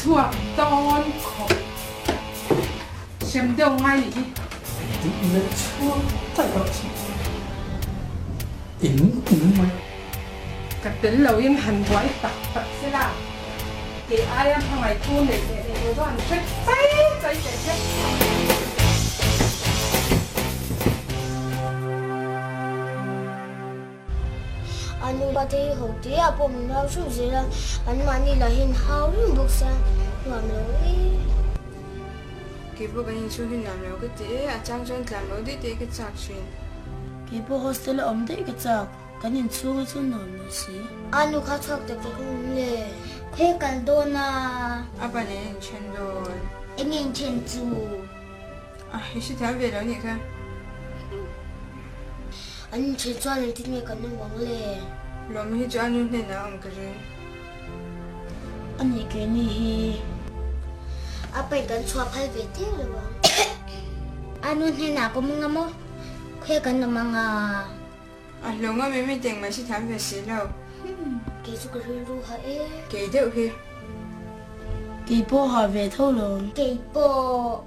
chhuak dawn khawp. Hrem deuh ngai nih hi. Tih melh chhuak daih rawh se. In in mai. Ka tel loin han buai tak tak se la, kei aia hmangaihtu neih leh neih lo chu an hre chai chai teh se. A nu pa te hi ho te ah pawh min hau hreuh zel a, anmahni lah hian hau reng bawk sia, nuam lo e. Kei pawh kan inchhung hi nuam lo ka ti e, a chang chuan tlan bo daih daih ka chak thin. Kei pawh hostel a awm daih ka chak, kan inchhung hi chu nuam lo si. A nu kha chhuak tak tak awm le. Khawi kal dawn a? A pa nen a inthen dawn. Enge inthen chu? A i hrethiam ve lo nih kha. An inthen chuan engtin nge kan awm ang le? Lawm hi chu a nu hnenah a awm ka ring. A nih keini hi. A paih kan chhuah phal ve teuh lo ang. A nu hnenah ka awm anga maw? Khawi kan awm anga? A hlawh ngam em i teng mai hrethiam ve si lo. Kei chu ka rilru ha e. Kei deuh hi. Kei pawh ha ve tho lo. Kei pawh.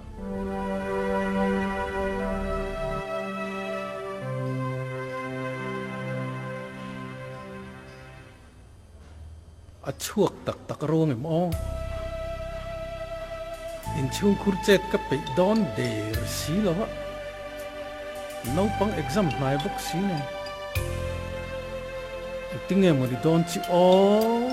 A chhuak tak tak ruang em aw? Inchhungkhur chet ka peih dawn der si lo a, naupang exam hnai bawk si nen. Engtinge maw ni dawn chi aw?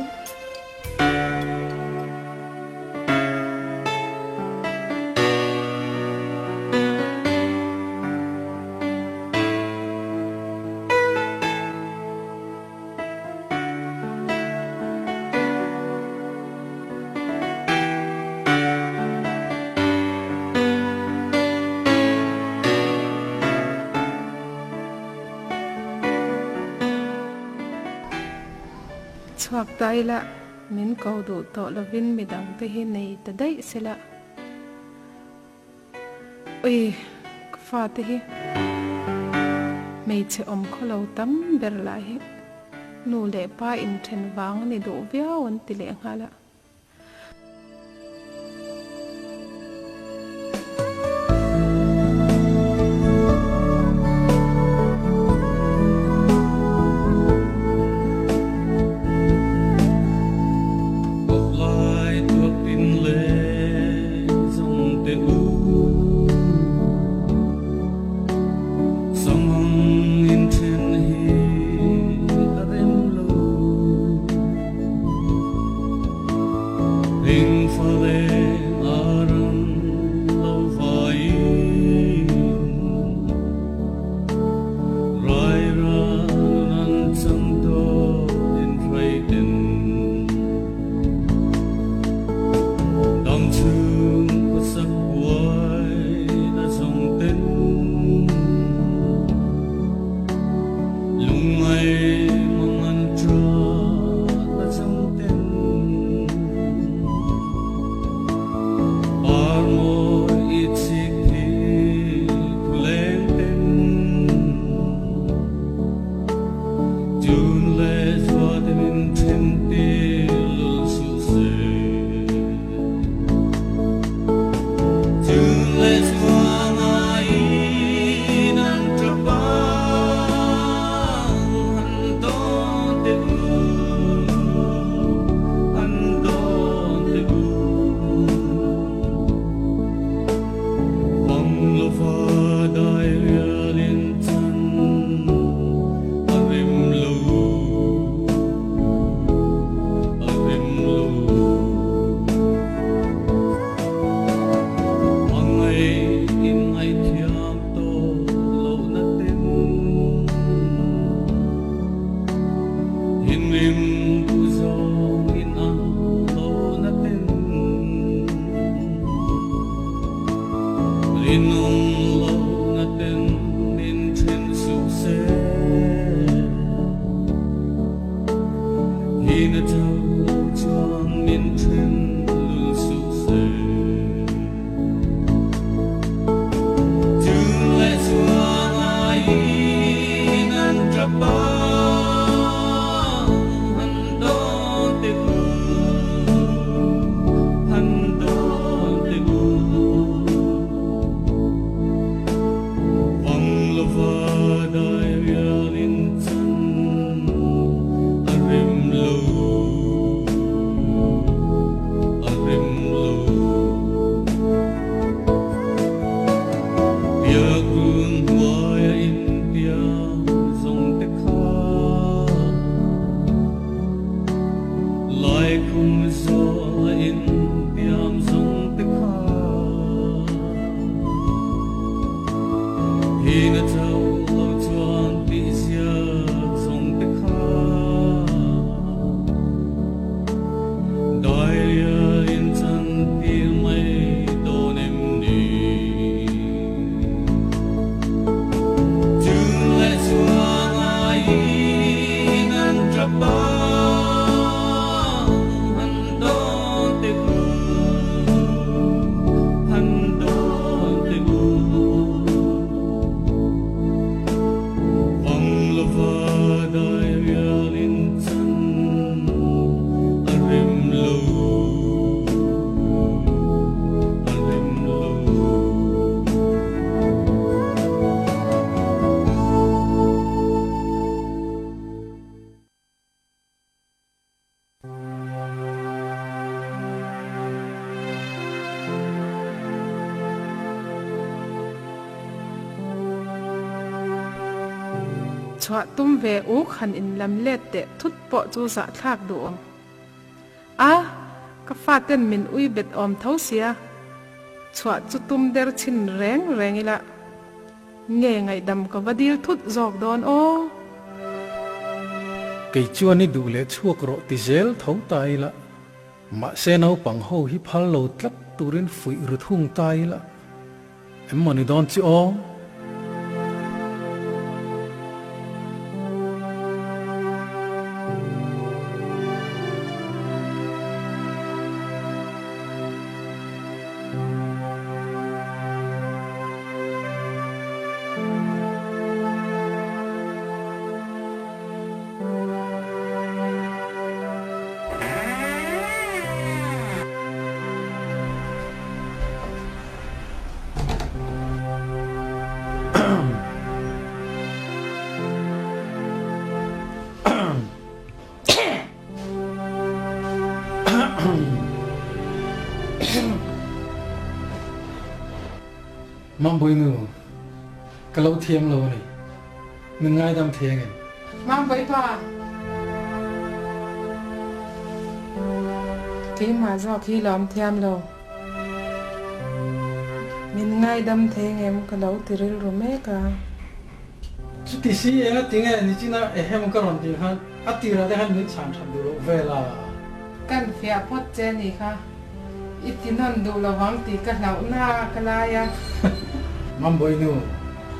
Chhuak ta ila, min ko duh tawh lovin midang te hi nei ta daih sela. Ui, ka fate hi hmeichhe awm khawlo tam ber lah hi nu leh pa inthen vang a ni duh viau an ti leh nghal a. kawng zawh a intiam zawng te kha Hina chauh lo chuan tih ziak zawng te kha Diarya in chan tir mai dawn em ni? Chun leh chuan aiin an tap a, han dawn teh u, han dawn teh u. Vang lova dairial in chan a rem lo, a rem lo. Chhuah tum ve uk han in lam let teh thut pawh chu zahthlak duh awm. A, ka faten min ui bet awm tho sia, chhuah chu tum der chhin reng reng ila. Nge ngaihdam ka va dil thut zawk dawn aw. Kei chuan i duh leh chhuak rawh ti zel tho ta ila, mahse naupang ho hi phal lo tlat turin fuih ru thung ta ila, em maw ni dawn chi aw? Mambawi nu, ka lo thiam lo a ni. Min ngaidam thei angem? Mambawi pa, keimah zawk hi lawm thiam lo. Min ngaidam thei angem ka lo ti rilru mek a. Chuti si eng a ti nge nichina ehem ka rawn tih khan a tirah te khan min chhan that duh loh vel a. Kan fiah phawt che a nih kha. I ti nawn duh lo vang tih ka hlauh na ka lai a. Mambawi nu.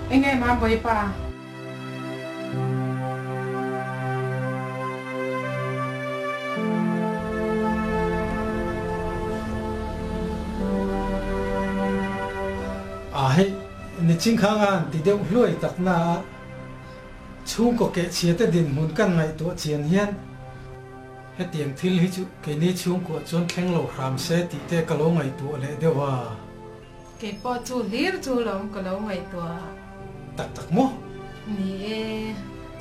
Enge Mambawi pa? A hei. Niching khang a han ti deuh hluai tak na a, chhungkaw kehchhia te dinhmun kan ngaihtuah chian hian hetiang thil hi chu keini chhungkuah chuan thleng lo hram se tih te ka lo ngaihtuah leh deuh a. Kei pawh chu hlir chu lawm ka lo ngaihtuah. Tak tak maw? Ni e,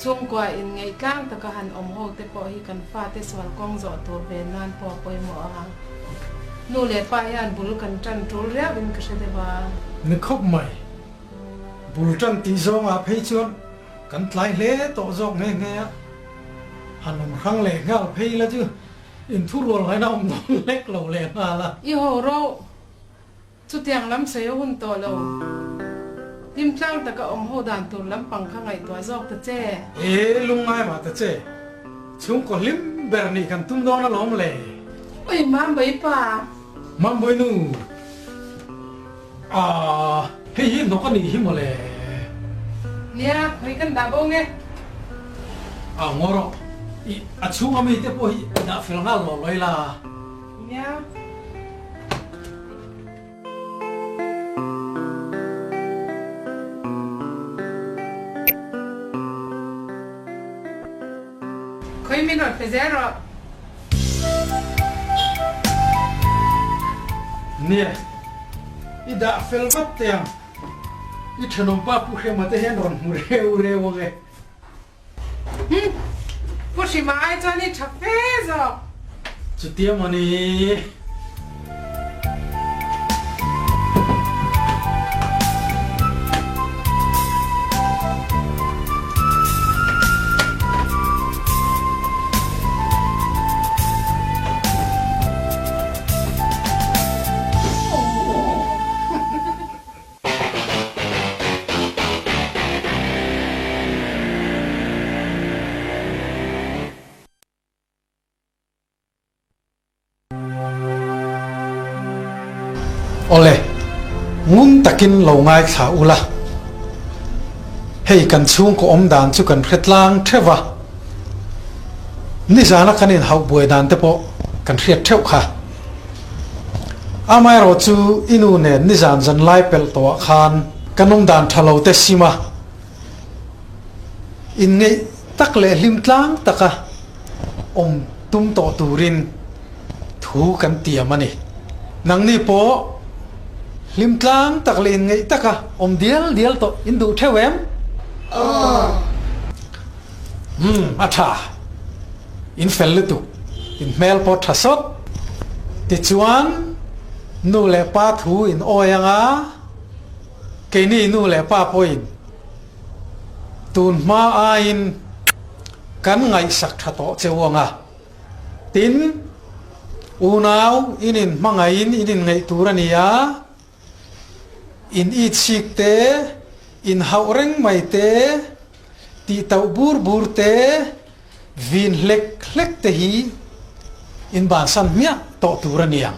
chhungkua inngeih tlang taka han awm ho te pawh hi kan fate sual kawng zawh tur ve nan pawh a pawimawh a. Nu leh pa hian bul kan tan tul riau in ka hre deuh a. Ni khawp mai. Bul tan tih zawngah phei chuan kan tlai hle tawh zawk nghe nghe a. Han awm hrang leh nghal phei la chu inthurual ngaina awm dawn lek lo leh nghal a. I ho ro. Chutiang lam sawi a hun tawh lo. Hlimtlang taka awm ho dan tur lampang kha ngaihtuah zawk ta che. E lungngai mah ta che. Chhungkaw hlim ber nih kan tum dawn alawm le. Ui Mambawi pa. Mambawi nu. Aah hei hi hnawk a nih hi mawle. Nia, khawi kan dah bo nge. Ah ngaw rawh. I a chhung ami te pawh hi i dah fel nghal lawh lawih la. Nia. Khawi min rawn pe zel rawh. Nia, i dah fel vat teh ang. I thenawm pa Pu Hrema te hian rawn hmu reu reu ang e. Hum! Pu Hrima ai chuan i tha fe zawk. Chutia mawni. Awle, ngun takin lo ngaithla ula. Hei kan chhungkaw awm dan chu kan hre tlang theuh a, nizana kan inhauh buai dan te pawh kan hriat theuh kha. Amaherawh chu i nu nen nizan zan lai pelh tawhah khan kan awm dan tha lo te sim a, inngeih tak leh hlim tlang taka awm tum tawh turin thu kan tiam a ni. Nangni pawh hlim tlang tak leh inngeih taka awm dial dial tawh in duh theuh em? Aw. Umm, a tha. In fel lutuk, in hmel pawh tha sawt. Tichuan, nu leh pa thu in awi anga keini nu leh pa pawhin tun hma aiin kan ngaihsak tha tawh che u anga. Tin, unau in inhmangaihin in inngeih tur a ni a, in itchik te, inhauh reng mai te, tihtauh bur bur te, Vin hlek hlek te hi in bansan hmiah tawh tur a ni ang.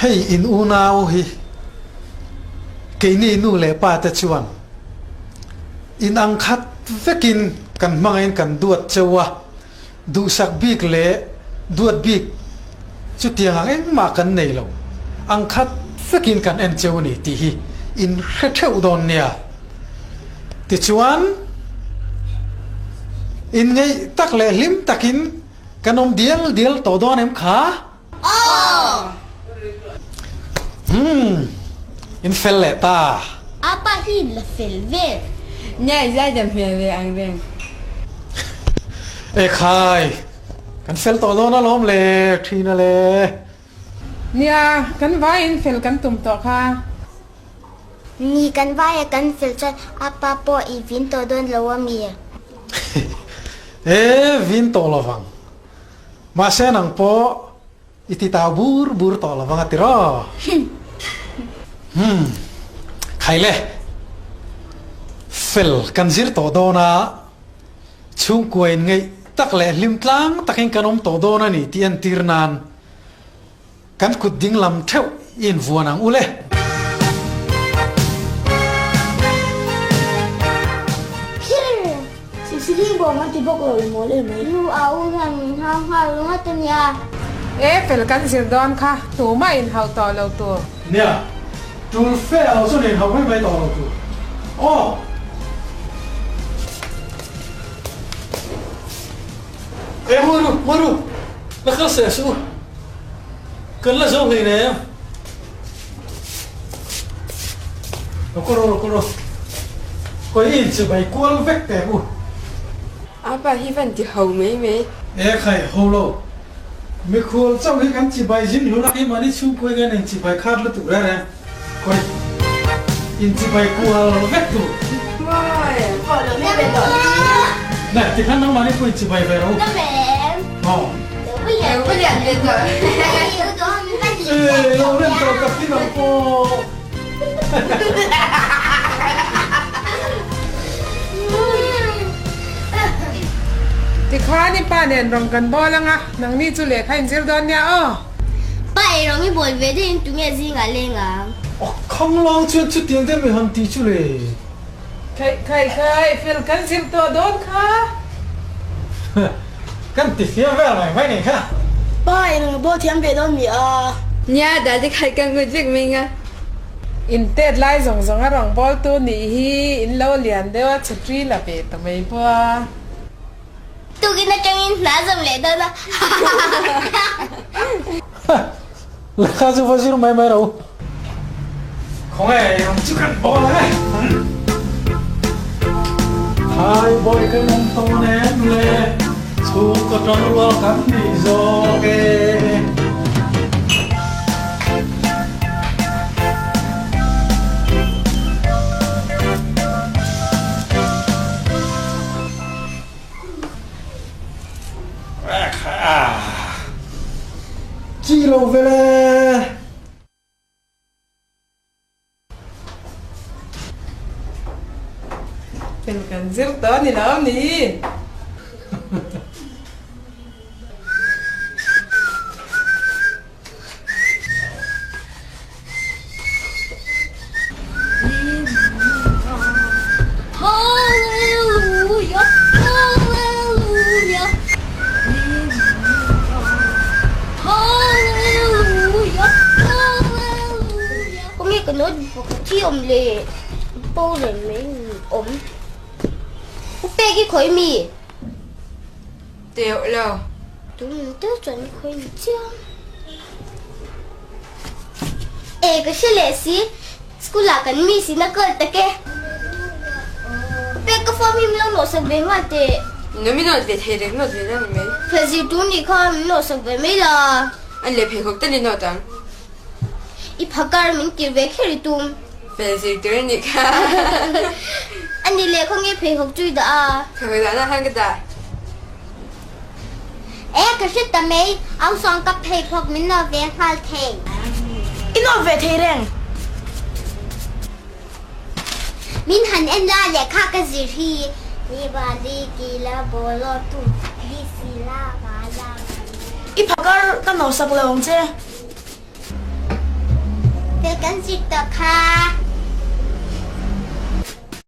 Hei in unau hi keini nu leh pa te chuan in ang khat vekin kan hmangaihin kan duat cheu a, duhsak bik leh duat bik chutiang ang engmah kan nei lo, ang khat vekin kan en cheu a ni tih hi in hre theuh dawn nia. Tichuan, inngeih tak leh hlim takin kan awm dial dial tawh dawn em kha? Aw! Umm, in fel leh ta. Apa hi in la fel vel. Nia, i zai dam hmel ve ang reng. Ekhai, kan fel tawh dawn alawm le, ṭhina le. Nia, kan vaiin fel kan tum tawh kha. Ni kan vai a kan fel chuan a pa pawh i vin tawh dawn lo a mi? E, vin tawh lo vang. Mahse nang pawh i ti tau bur bur tawh lo vang a ti raw. Humm, khai le. Fel kan zir tawh dawn a, chhungkua in ngeih tak leh hlim tlang takin kan awm tawh dawn a ni tih entir nan Kan kut ding lam theuh i invuan ang u le. Sisili bawm an ti bawk lo i mawl em mai. Nu a u hian min hau nghal ringawt a nia. E fel kan zir dawn kha tumah inhauh tawh lo tur. Nia, tul fe a lo chuan inhauh mai mai tawh lo tur. Aw! E ngawi ru, ngawi ru, la kal seh suh u, kan la zo hlei nei a. Lo kal rawh, lo kal rawh, kawi in chibai kual vek teh u. Apa hi van ti ho mai mai. E khai ho lo, mikhual chauh hi kan chibai zing hlun a, keimahni chhungkuai hian in chibai khat lutuk reng reng. Khawi in chibai kual vek tur. Nè, tikhan nangmah nih pawh in chibai ve ro. Aw. Ê, lo len tawh tak hi nang pawh. Tikhan i pa nen rawng kan bawl anga, nangni chu lehkha in zir dawn nia aw. Pa ei rawng i bawl ve deuh in tunge zingah leng ang? A khang lang chuan chutiang deuh mai han ti chu le. Khaih khaih khaih fel kan zir tawh dawn kha. Kan ti fiam vel mai mai nei kha. Pa ei rawng i bawl thiam ve dawn mi a? Nia, dal te khaih kan ngut vek mai nga. In tet lai zawng zawng a rawng bawl tu nih hi in lo lian deuh a chhutri la ve ta mai bawk. Tukin atangin hna zawm leh dawn a. Lehkha chu va zir mai mai ro. Khawnge rawng chu kan bawl ang e. Thai bawi kan awm tawn em le, chhungkaw tan rual kan nih zawk e. Chi lo ve le. Fel kan zir tawh a ni lo ni. ka note pakhat hi awm le bo reng mai awm. U pek i khawi mi? Teuh lo. Tun te chuan i khawi ni chiang. E ka hre leh si, school ah kan miss in a kal tak e. Pek ka form hi min lo nawhsak ve nghal teh. Nau min nawt ve thei reng nawt ve la ni mai. Fel zir tur nih kha min nawhsak ve mai la. An leh pheikhawk tal i nawt ang. I phakar min tir ve kher i tum. Fel zir tur a nih kha. A ni leh khawnge pheikhawk chu i dah a? Pheikhawk dahna khan ka dah. E ka hre ta mai, au sawng ka pheikhawk min nawh ve nghal thei. I nawh ve thei reng. Min han en la lehkha ka zir hi. Ni ba li ki la bo lo tu li si la ba la ba li. I phakar ka nawhsak lo ang che. Fel kan zir tawh kha.